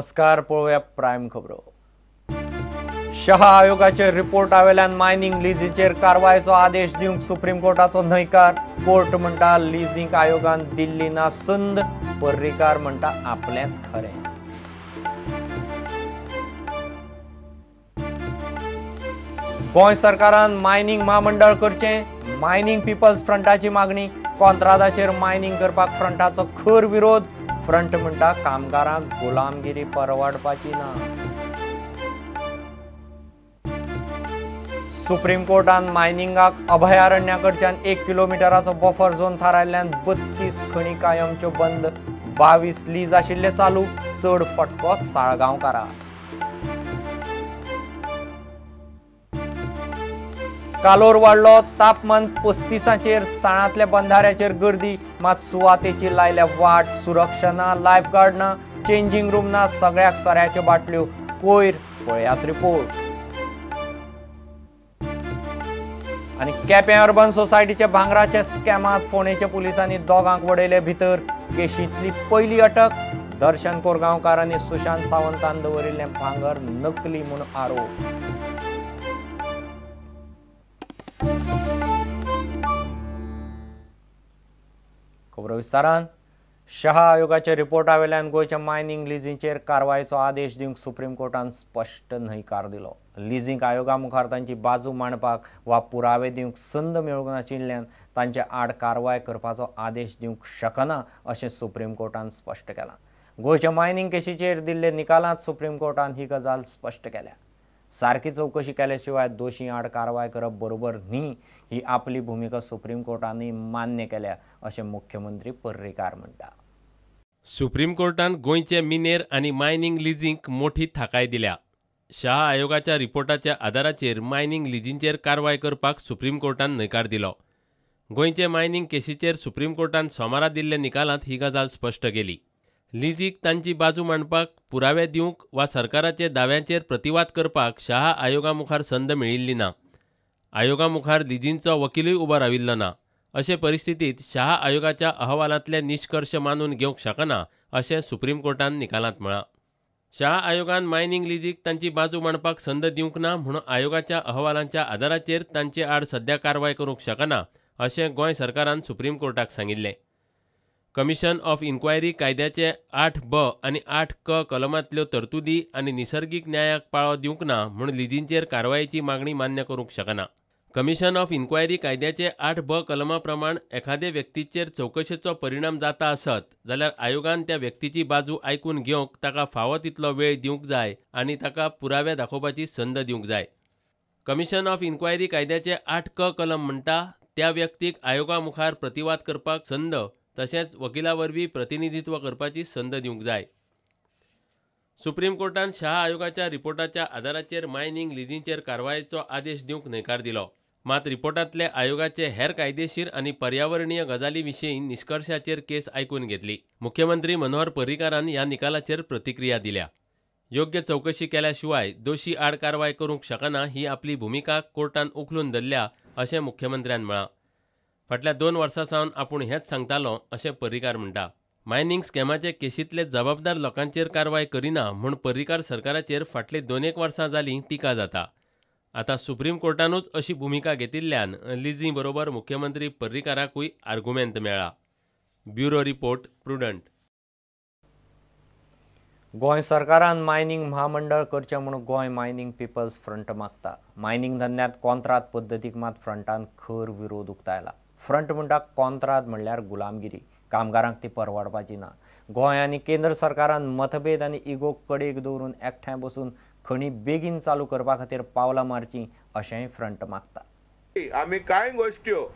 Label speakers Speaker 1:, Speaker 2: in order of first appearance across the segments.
Speaker 1: नमस्कार, पळोवया प्रायम खबरो। शहा आयोगाचे रिपोर्टा वेल्यान मायनिंग लिजीचेर कारवायचो आदेश दिवंक सुप्रीम कोर्टाचो न्हयकार। कोर्ट म्हणटा लिजींक आयोगान दिल्ली ना संद, पर्रीकार म्हणटा आपलेंच खरें। गोंय सरकारान मायनिंग म्हामंडळ करचें, मायनिंग पिपल्स फ्रंटाची मागणी। कॉंत्रादाचेर मायनिंग करपाक फ्रंटाचो खर विरोध। फ्रंट म्हणटा कामगारांक गुलामगिरी परवडपाची ना। सुप्रीम कोर्टान मायनिंगाक अभयारण्या कडच्यान 1 किलोमिटराचो बफर झोन थारायल्ल्यान 32 खणी कायमच्यो बंद, 22 लीज आशिल्ले चालू। चड फटको साळगांवकाराक। कालोर वाडलो, तापमान 35चेर, साळांतल्या बंधाऱ्याचेर गर्दी, मात सुवातेची लायल्या वाट। सुरक्षा ना, लायफ गार्ड ना, चेंजींग रूम ना, सगळ्याक सोऱ्याच्यो बाटल्यो, कोयर। पळयात रिपोर्ट। आनी केपें अर्बन सोसायटीच्या भांगराच्या स्कॅमांत फोंडेच्या पुलिसांनी दोगांक वडयले भितर। केशींतली पयली अटक, दर्शन कोरगांवकार आनी सुशांत सावंतान दवरिल्लें भांगर नकली म्हूण आरोप। खबरो विस्तारान। शहा आयोगाच्या रिपोर्टा वेल्यान गोंयच्या मायनिंग लिजींचेर कारवायचो आदेश दिवंक सुप्रीम कोर्टान स्पश्ट न्हयकार दिलो। लिजींक आयोगा मुखार तांची बाजू मांडपाक वा पुरावे दिवंक संद मेळूंक नाशिल्ल्यान तांचे आड कारवाय करपाचो आदेश दिवंक शकना अशें सुप्रीम कोर्टान स्पश्ट केलां। गोंयच्या मायनिंग केशीचेर दिल्ले निकालांत सुप्रीम कोर्टान ही गजाल स्पश्ट केल्या। सारकी चवकशी केल्या शिवाय दोशी आड कारवाय करप बरोबर न्ही ही आपली भुमिका सुप्रीम कोर्टानूय मान्य केल्या अशें मुख्यमंत्री पर्रीकार म्हणटा।
Speaker 2: सुप्रीम कोर्टान गोंयचे मिनेर आनी मायनिंग लिजींक मोठी थाकाय दिल्या। शहा आयोगाच्या रिपोर्टाच्या आदाराचेर मायनिंग लिजींचेर कारवाय करपाक सुप्रीम कोर्टान न्हयकार दिलो। गोंयचे मायनिंग केशीचेर सुप्रीम कोर्टान सोमारा दिल्ल्या निकालांत ही गजाल स्पश्ट केली। लिजीक तांची बाजू मांडपाक, पुरावे दिवंक वा सरकाराचे दाव्यांचेर प्रतिवाद करपाक शहा आयोगा मुखार संद मेळिल्ली ना। आयोगा मुखार लिजींचो वकिलूय उबो राविल्लो ना। अशे परिस्थितीत शहा आयोगाच्या अहवालांतले निश्कर्श मानून घेवंक शकना अशें सुप्रीम कोर्टान निकालांत म्हळां। शहा आयोगान मायनिंग लिजीक तांची बाजू मांडपाक संद दिवंक ना म्हूण आयोगाच्या अहवालांच्या आदाराचेर तांचे आड सद्या कारवाय करूंक शकना अशें गोंय सरकारान सुप्रीम कोर्टाक सांगिल्लें। कमिशन ऑफ इन्क्वायरी कायद्याचे 8ब आनी 8क कलमांतल्यो तरतुदी आनी निसर्गीक न्यायाक पाळो दिवंक ना म्हूण लिजींचेर कारवायेची मागणी मान्य करूंक शकना। कमिशन ऑफ इन्क्वायरी कायद्याचे 8ब कलमा प्रमाण एखादे व्यक्तीचेर चवकशेचो परिणाम जाता आसत जाल्यार आयोगान त्या व्यक्तीची बाजू आयकून घेवंक ताका फावो तितलो वेळ दिवंक जाय आनी ताका पुरावे दाखोवपाची संद दिवंक जाय। कमिशन ऑफ इन्क्वायरी कायद्याचे 8क कलम म्हणटा त्या व्यक्तीक आयोगा मुखार प्रतिवाद करपाक संद तशेंच वकिला वरवीं प्रतिनिधित्व करपाची संद दिवंक जाय। सुप्रीम कोर्टान शहा आयोगाच्या रिपोर्टाच्या आदाराचेर मायनिंग लिजींचेर कारवायेचो आदेश दिवंक न्हयकार दिलो। मात रिपोर्टांतले आयोगाचे हेर कायदेशीर आनी पर्यावरणीय गजाली विशीं निश्कर्शाचेर केस आयकून घेतली। मुख्यमंत्री मनोहर पर्रीकारान ह्या निकालाचेर प्रतिक्रिया दिल्या। योग्य चवकशी केल्या शिवाय दोशी आड कारवाय करूंक शकना ही आपली भुमिका कोर्टान उखलून धरल्या अशें मुख्यमंत्र्यान म्हळां। फाटल्या 2 वर्सां सावन आपूण हेंच सांगतालो अशें पर्रीकार म्हणटा। मायनिंग स्कॅमाचे केशींतले जबाबदार लोकांचेर कारवाय करिना म्हूण पर्रीकार सरकाराचेर फाटली 2-1 वर्सां जालीं टिका जाता। आतां सुप्रीम कोर्टानूच अशी भुमिका घेतिल्ल्यान लिजी बरोबर मुख्यमंत्री पर्रीकाराकूय आर्गुमेंत मेळ्ळा। Bureau report, Prudent.
Speaker 1: Goa सरकारान मायनिंग म्हामंडळ करचें म्हूण गोंय मायनिंग पिपल्स फ्रंट मागता। मायनिंग धंद्यांत कॉंत्राद पद्दतीक मात फ्रंटान खर विरोध उक्तायला। फ्रंट म्हणटा कॉंत्राद म्हणल्यार गुलामगिरी, कामगारांक ती परवडपाची ना। गोंय आनी केंद्र सरकारान मतभेद आनी इगो कडेक दवरून एकठांय बसून खणी बेगीन चालू करपा खातीर पावलां मारचीं अशेंय फ्रंट मागता।
Speaker 3: आमी कांय गोश्ट्यो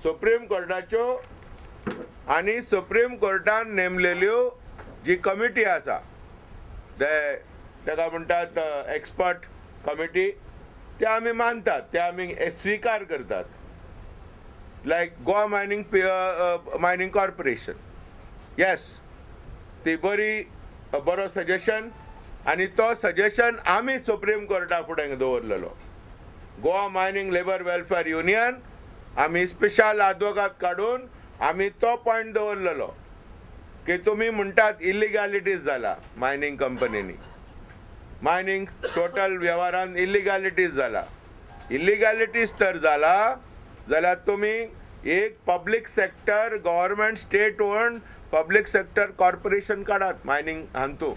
Speaker 3: सुप्रीम कोर्टाच्यो आनी सुप्रीम कोर्टान नेमलेल्यो जी कमिटी आसा ताका म्हणटात एक्सपर्ट कमिटी, ते आमी मानतात, ते आमी स्विकार करतात। Like Goa mining mining corporation, yes, ती बरी बरो सजेशन आनी तो सजेशन आमी सुप्रीम कोर्टा फुडें दवरलेलो। Goa mining labour welfare union आमी स्पेशल आदवोगाद काडून आमी तो पॉयंट दवरलेलो। की तुमी म्हणटात इलिगॅलिटीज जाला मायनींग कंपनींनी, मायनींग टोटल वेव्हारान इलिगॅलिटीज जाला. इलिगॅलिटीज तर जाला जाल्यार तुमी एक public sector government state owned public sector corporation काडात मायनींग हातूंत.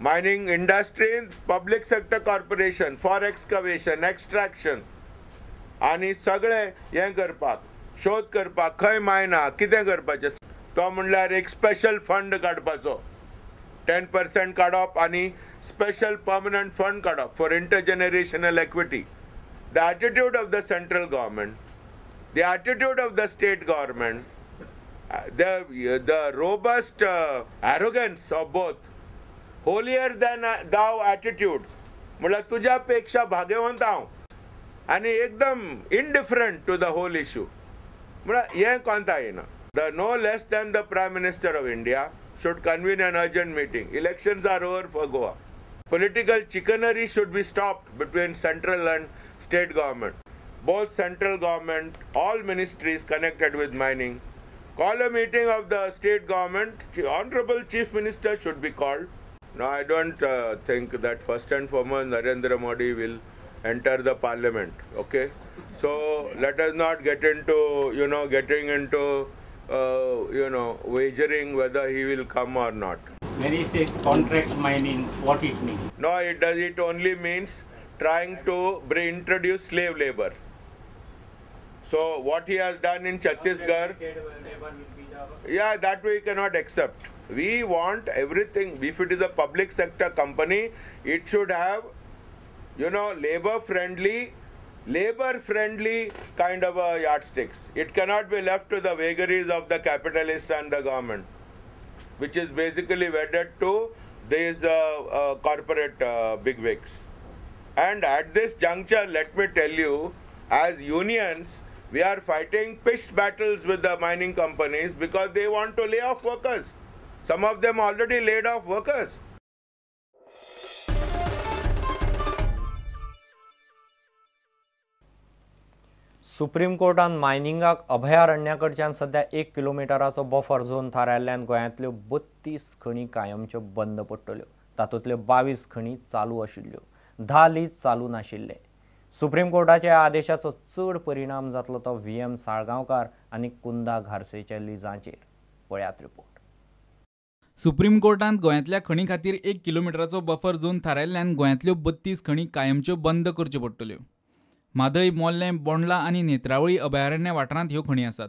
Speaker 3: मायनींग इंडस्ट्रीन public sector corporation for excavation, extraction आनी सगळें हें करपाक, शोध करपाक, खंय मायना कितें करपाचें. तो म्हणल्यार एक स्पेशल फंड काडपाचो, 10% काडप आनी स्पेशल पर्मनंट फंड काडप for intergenerational equity. The attitude of the central government, the attitude of the state government, the robust arrogance of both, holier than thou attitude, म्हळ्यार तुज्या पेक्षा भाग्यवंत हांव आनी एकदम indifferent to the whole issue, म्हळ्यार हें कोंता येना. The no less than the Prime Minister of India should convene an urgent meeting. Elections are over for Goa. Political chicanery should be stopped between central and state government. Both central government, all ministries connected with mining, call a meeting of the state government. Honorable Chief Minister should be called. No, I don't think that first and foremost Narendra Modi will enter the parliament. Okay, so let us not get into, you know, getting into, you know, wagering whether he will come or not.
Speaker 4: When he says contract mining, what it means?
Speaker 3: No, it does. It only means trying to introduce slave labor. So what he has done in Chhattisgarh, yeah, that we cannot accept. We want everything. If it is a public sector company, it should have, you know, labor friendly kind of a yardsticks. It cannot be left to the vagaries of the capitalists and the government, which is basically wedded to these corporate bigwigs. And at this juncture, let me tell you, as unions, we are fighting pitched battles with the mining companies because they want to lay off workers. Some of them already laid off workers.
Speaker 1: Supreme कोर्टान मायनिंगाक अभयारण्या कडच्यान सध्या 1 किलोमिटराचो buffer zone थारायल्ल्यान गोंयांतल्यो 32 खणी कायमच्यो बंद पडटल्यो. तातूंतल्यो 22 खणी चालू आशिल्ल्यो, 10 lease चालू नाशिल्ले. सुप्रीम कोर्टाच्या आदेशाचो चड परिणाम जातलो तो VM Salgaonkar आनी कुंदा घारसेच्या लिजांचेर. पळयात रिपोर्ट.
Speaker 5: सुप्रीम कोर्टान गोंयांतल्या खणी खातीर 1 किलोमिटराचो बफर झोन थारायल्ल्यान गोंयांतल्यो 32 खणी कायमच्यो बंद करच्यो पडटल्यो. म्हादय, मोल्लें, बोंडला आनी नेत्रावळी अभयारण्य वाठारांत ह्यो खणी आसात.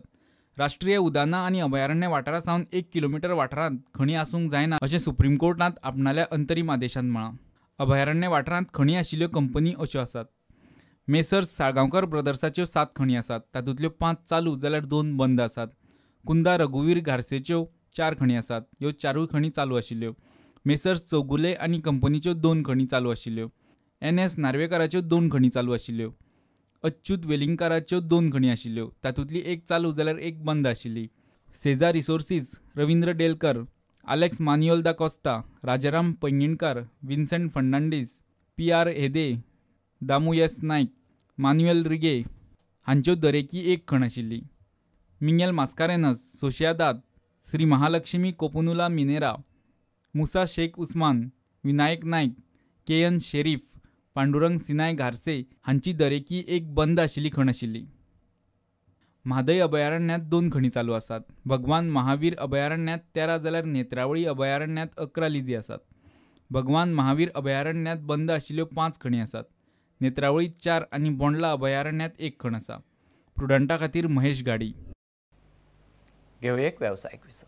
Speaker 5: राष्ट्रीय उद्यानां आनी अभयारण्य वाठारा सावन 1 किलोमिटर वाठारांत खणी आसूंक जायना अशें सुप्रीम कोर्टांत आपणाल्या अंतरीम आदेशांत म्हळां. अभयारण्य वाठारांत खणी आशिल्ल्यो कंपनी अश्यो आसात. मेसर्स साळगांवकर ब्रदर्साच्यो 7 खणी आसात, तातूंतल्यो 5 चालू जाल्यार 2 बंद आसात. कुंदा रघुवीर घारसेच्यो 4 खणी आसात, ह्यो 4 खणी चालू आशिल्ल्यो. मेसर्स चौगुले आनी कंपनीच्यो 2 खणी चालू आशिल्ल्यो. NS नार्वेकाराच्यो 2 खणी चालू आशिल्ल्यो. अच्युत वेलिंगकाराच्यो 2 खणी आशिल्ल्यो, तातूंतली 1 चालू जाल्यार 1 बंद आशिल्ली. Seza resources, Ravindra Delkar, Alex Manuel da Costa, Rajaram Paingankar, Vincent Fernandes, PR Hede, Damu S Naik, Manuel Rige हांच्यो दरेकी 1 खण आशिल्ली. Miguel Mascarenhas, Sociedad, Shri Mahalakshmi Copunula Minera, Musa Sheikh Usman, Vinayak Naik, KN Sherif, Pandurang Sinai Gharse हांची दरेकी 1 बंद आशिल्ली खण आशिल्ली. म्हादय अभयारण्यांत 2 खणी चालू आसात. भगवान महावीर अभयारण्यांत 13 जाल्यार नेत्रावळी अभयारण्यांत 11 लिजी आसात. भगवान महावीर अभयारण्यांत बंद आशिल्ल्यो 5 खणी आसात. नेत्रावळी 4 आनी बोंडला अभयारण्यांत 1 खण आसा. प्रुडंटा खातीर महेश गाडी.
Speaker 1: घेवया एक वेवसायीक विसव.